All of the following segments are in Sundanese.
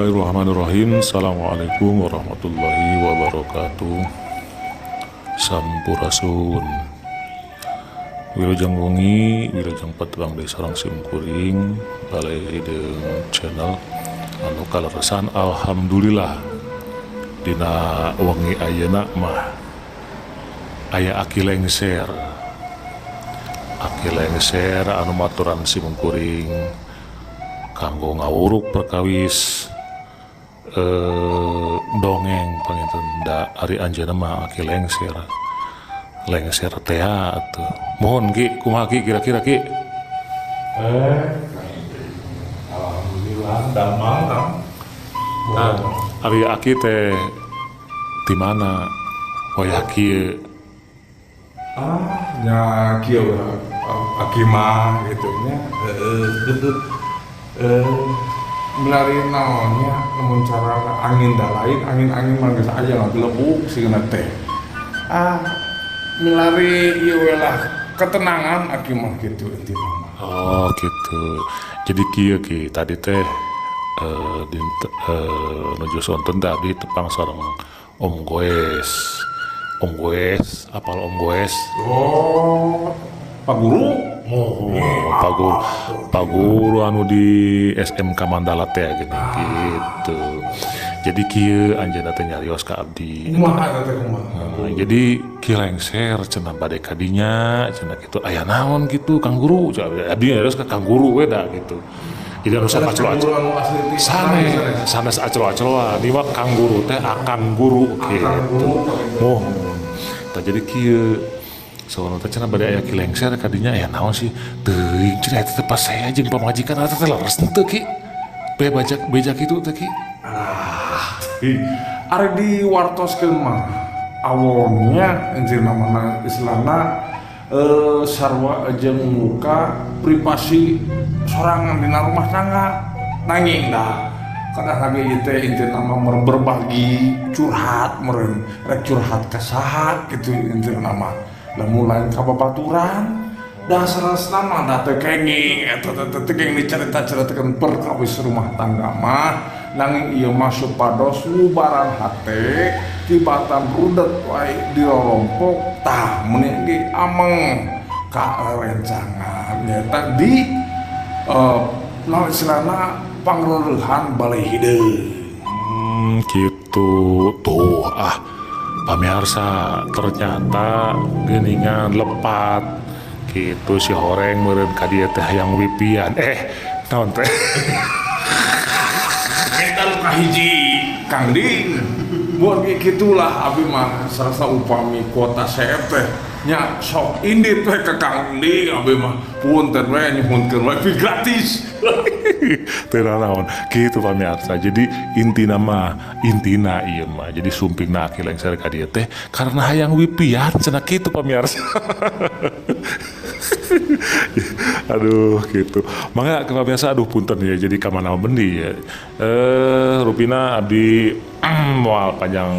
Bismillahirrahmanirrahim. Assalamualaikum warahmatullahi wabarakatuh. Sampurasun. Wilujeng wengi, wilujeng patebang deui sareng simkuring Balai Hideung Channel anu kaleresan alhamdulillah dina wengi ayeuna mah aya Aki Lengser. Aki Lengser anu maturan simkuring kanggo ngawuruk perkawis dongeng panginten da ari anjeunna mah Aki Lengser. Lengser teh atuh. Mohon Ki, kumaha Ki kira-kira Ki? Alhamdulillah damang Kang. Nah, ari Aki teh di mana wayah kieu? Ah, nya kieu Aki mah kitu nya. Milari naonnya namun cara angin da lain angin-angin mah geus aya ngagelebug sigana teh. Ah, milari ieu we lah ketenangan Aki mah kitu intina mah. Oh, gitu. Jadi kieu Ki, tadi teh nuju sonten teh abdi tepang sareng Om Goes. Om Goes, apal Om Goes? Oh, Pak Guru. Oh, Pak Guru anu di SMK Mandala teh gini gitu. Jadi kieu anjeunna teh nyarios ka abdi. Kumaha teh kumaha? Jadi Ki Lengser cenah bade ka dinya cenah kitu aya naon kitu Kang Guru. Abdi nyarios ka Kang Guru we da gitu. Jadi anu sok aclo-aclo sanes, sanes aclo-acloan ieu mah Kang Guru teh akang guru gitu. Mohon. Tah jadi kieu soalna teh cenah bade aya Ki Lengser ka dinya aya naon sih? Teuing cenah eta teh pas saya jeung pamajikan eta teh leres henteu Ki. Be bajak beja kitu teh Ki. Ah, ari diwartoskeun mah awonnya anjeunna mana istilahna sarua jeung muka privasi sorangan dina rumah tangga nanging dah kadang lagi ieu teh intina mah berbagi curhat meureun rek curhat ka saha kitu intina mah lamun lain ka babaturan dasarna mah da teu kenging eta teh teu kenging dicarita-caritakeun perkawis rumah tangga mah nanging ieu mah supados ngubaran hate tibatan rudet wae dirorompok tah meuni ge ameng ka rerencangan nyaeta di naon istilahna pangreurehan Balai Hideung. Gitu tuh ah pamirsa ternyata geuningan lepat gitu si horeng meureun ka dieu teh hayang wipian naon teh eta nu kahiji Kang Ding buat kitulah abi mah sarasa upami kuota seep teh nya sok indit we ka Kang Ding abi mah punten we nyuhunkeun we gratis. Teu naon kitu pamirsa. Jadi intina mah intina ieu mah jadi sumpingna Aki Lengser ka dieu teh karena hayang wipian cenah kitu pamirsa. Aduh gitu. Mangga pamirsa aduh punten ya jadi ka mana bendi ya. Rupina abdi moal panjang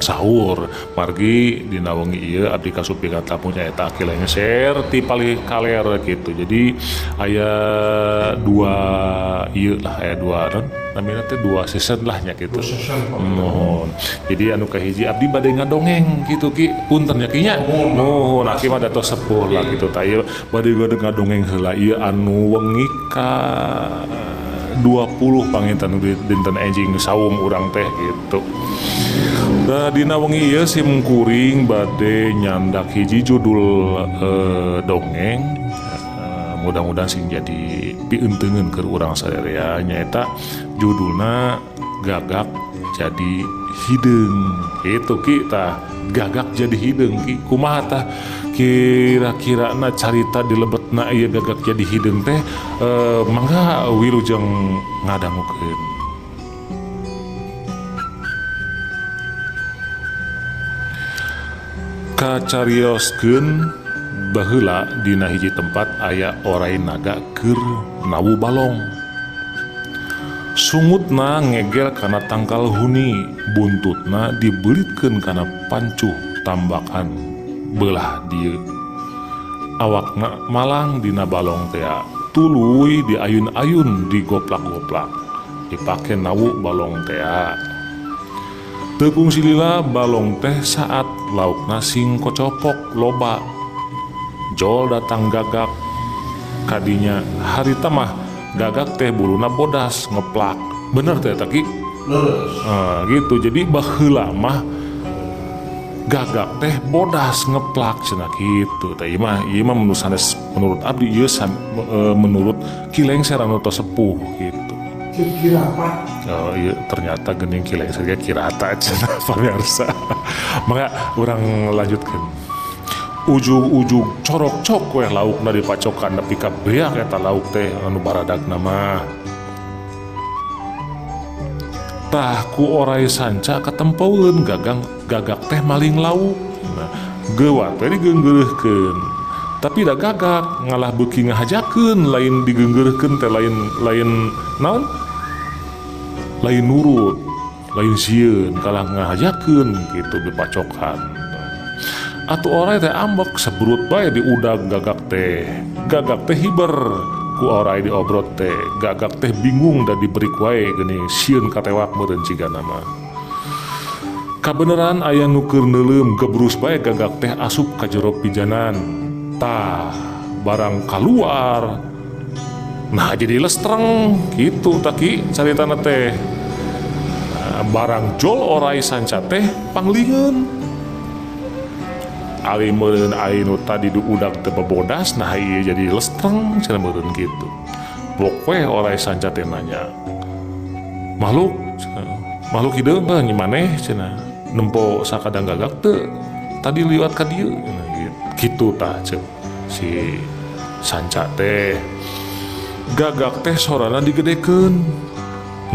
sahur margi dina wengi ieu abdi kasumpingan tamu nyaeta Aki Lengser ti palih kaler gitu. Jadi aya dua ieu lah aya dua non namina teh dua season lah nya kitu. Mohon. Jadi anu kahiji abdi bade ngadongeng gitu Ki punten nya Ki nya. Mohon Aki mah da tos sepuh lah gitu tah ieu bade ngadongeng heula ieu anu wengi ka 20 panginten dinten enjing saum urang teh gitu. Nah, dina wengi ieu simkuring bade nyandak hiji judul dongeng mudah-mudahan sing jadi pienteungeun keur urang sadaya nyaeta judulna Gagak Jadi Hideung. Itu Ki tah gagak jadi hideung Ki kumaha tah kira-kirana carita dilebetna ieu gagak jadi hideung teh mangga wilujeng ngadangukeun. Kacarioskeun baheula dina hiji tempat aya orai naga keur nawu balong. Sungutna ngegel kana tangkal huni, buntutna dibelitkeun kana pancuh tambakan beulah dieu. Awakna malang dina balong tea, tuluy diayun-ayun digoplak-goplak. Dipake nawu balong tea. Teu kungsi lila balong teh saat laukna sing kocopok loba. Jol datang gagak kadinya harita mah gagak teh buluna bodas ngeplak. Bener teh eta Ki? Nah, gitu. Jadi baheula mah gagak teh bodas ngeplak cenah kitu. Teh ieu mah menurut sanes, menurut abdi ieu menurut Ki Lengser anu tos sepuh gitu. Kirata. Oh iya, ternyata geuning Ki Lengser ge kirata cenah pamirsa. Mangga urang lanjutkeun. Ujug-ujug corok-cok weh laukna dipacokan nepi ka beak eta lauk teh anu baradagna mah. Tah ku orai sanca katempoeun gagak teh maling lauk. Nah, geuwat we digeunggeureuhkeun. Tapi da gagak ngalah beuki ngahajakeun, lain digeunggeureuhkeun teh lain naon? Lain nurut, lain sieun kalah ngahajakeun gitu dipacokan. Atuh orai teh ambek sebrut bae diudag gagak teh. Gagak teh hiber ku orai diobrot teh. Gagak teh bingung da diberi wae geuning sieun katewak meureun cigana mah. Kabeneran aya nu keur neuleum gebrus bae gagak teh asup ka jero pijanan. Tah barang kaluar nah jadi lestreng gitu tah Ki caritana teh. Nah, barang jol orai sanca teh panglingeun. Ali meureun ai nu tadi diudag teh bebodas nah ieu jadi lestreng cenah meureun kitu. Bok we orai sanca teh nanya. Makhluk makhluk hideung teh maneh cenah nempo sakadang gagak teu tadi liwat ka dieu cenah kitu tah ceuk si sanca teh. Gagak teh sorana digedekeun.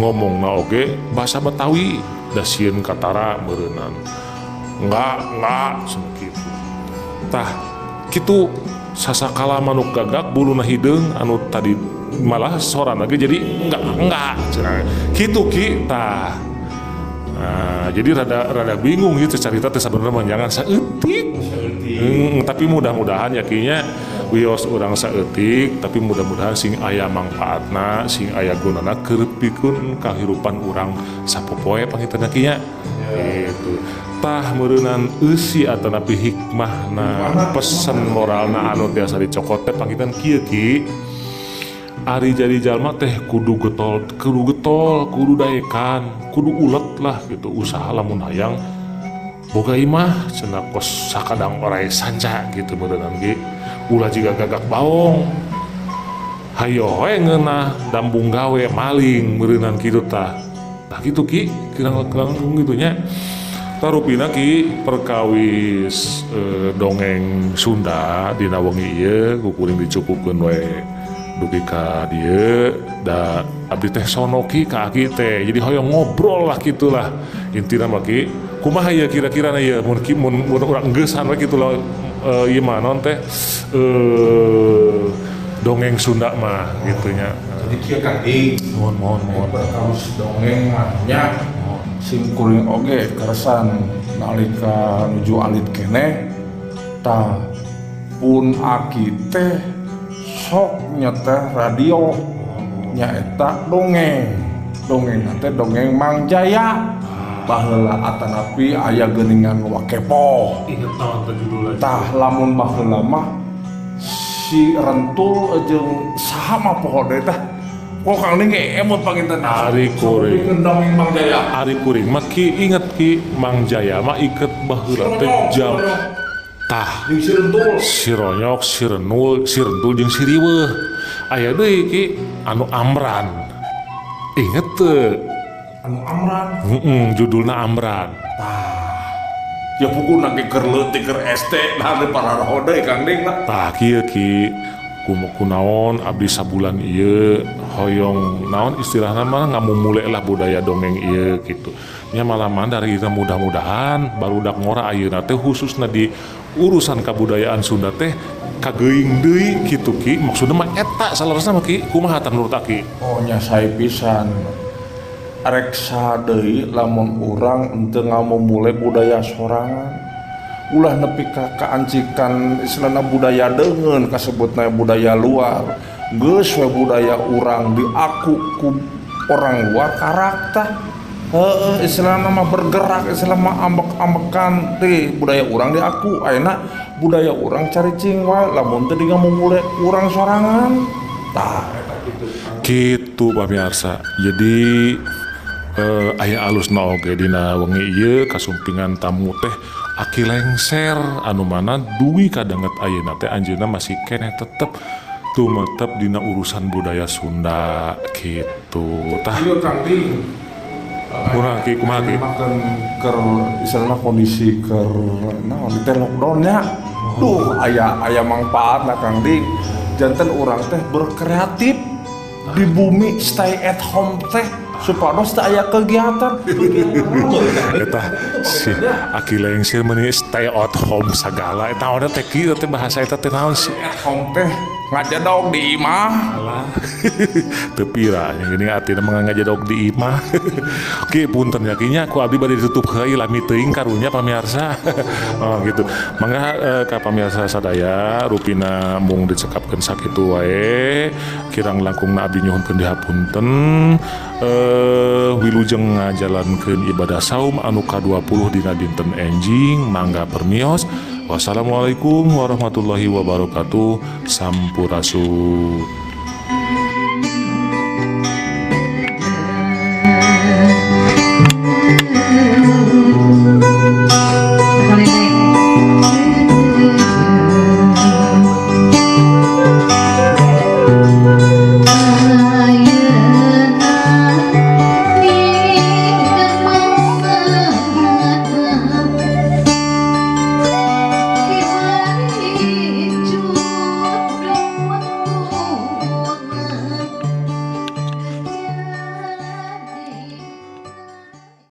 Ngomongna oge basa Betawi da sieun katara meureunan. Enggak cenah kitu. Tah kitu sasakala manuk gagak buluna hideung anu tadi malah sorana ge jadi enggak cenah. Kitu Ki tah. Nah, jadi rada bingung gitu carita teh sabenerna mah jangan saeutik. Tapi mudah-mudahan ya kinya wios urang saeutik tapi mudah-mudahan sing aya mangfaatna, sing aya gunana keur pikeun kahirupan urang sapopoe panginten kinya. Gitu. Tah meureunan eusi atanapi hikmahna pesan moralna anu tiasa dicokot teh panginten kieu Ki. Ari jadi jalma teh kudu getol, kudu daekan, kudu ulet lah gitu usaha lamun hayang boga imah cenah kos sakadang orai sanca gitu meureunan ge. Ulah jiga gagak baong. Hayo we ngeunah dambung gawe maling meureunan kitu tah. Tah kitu Ki, kirang-kirang gitu nya. Tarupina Ki perkawis dongeng Sunda dina wengi ieu ku kuring dicukupkeun we dugi ka dieu da abdi teh sono Ki ka aki teh. Jadi hoyong ngobrol lah kitulah. Intina mah Ki, kumaha ieu kira-kirana ieu mun mun urang enggesan we kitu lah ieu mah naon teh dongeng Sunda mah gitu nya. Jadi kieu Kang Ding, mohon perkawis dongeng mah nya. Sim kuring oge keresan nalika nuju alit keneh tah pun aki teh sok nyeteh radio nyaeta dongeng teh dongeng Mang Jaya baheula atanapi aya geuningan Wakepo tah lamun baheula mah si Rentul jeung saha mah poho deui tah. Kok Kang Ding emot panginten Ari kuring dongeng Mang Jaya. Ari kuring mah Ki inget Ki Mang Jaya mah iket baheula teh jam tah jeung si Rentul, si Ronyok, si Renul, si Rentul jeung si Riweuh. Aya deui Ki anu Amran. Inget teu? Anu Amran. Heeh, judulna Amran. Tah. Ya pukuna ge keur leutik keur ST nah di pararoho deui Kang Ding lah. Tah kieu Ki. Kunaon abdi sabulan ieu hoyong naon istilahna mah ngamumule lah budaya dongeng ieu gitu. Nya malaman dari kita mudah-mudahan barudak ngora ayeuna teh khususna di urusan kabudayaan Sunda teh kageuing deui kitu Ki. Maksudna mah eta saleresna mah Ki, kumaha tah menurut Aki? Oh nya sae pisan. Rek saha deui lamun urang henteu ngamumule budaya sorangan. Ulah nepi ka kaancikan istilahna budaya deungeun kasebutna budaya luar. Geus we budaya urang diaku ku Orang luar karakter. Heeh, istilahna mah bergerak, istilah mah ambek-ambekan teh budaya urang diaku. Ayeuna budaya urang caricing wae lamun teu digamumule urang sorangan. Tah eta kitu. Kitu pamirsa. Jadi aya alusna oge dina wengi ieu kasumpingan tamu teh Aki Lengser anu mana dugi kadanget ayeuna teh anjeunna masih keneh tetep tumetep dina urusan budaya Sunda gitu. Tah Ieu Kang Ding. Kumaha Ki, kumaha Ki? Makan keur istilahna kondisi keur naon teh lockdown nya. Duh, aya aya mangpaatna Kang Ding. Janten urang teh berkreatif di bumi stay at home teh supados teu aya kegiatan. Eta si Aki Lengser meuni stay at home sagala eta naon teh kieu teh bahasa eta teh naon sih? At home teh ngajedog di imah. Alah. Teu pira nya geuning artina mah ngajedog di imah. Oke, punten ya Ki nya ku abdi bade ditutup heula lami teuing karunya pamirsa. Oh gitu. Mangga ka pamirsa sadaya rupina mung dicekapkeun sakitu wae. Kirang langkungna abdi nyuhunkeun dihapunten. Wilujeng ngajalankeun ibadah saum anu ka-20 dina dinten enjing mangga permios. Wassalamualaikum warahmatullahi wabarakatuh. Sampurasun.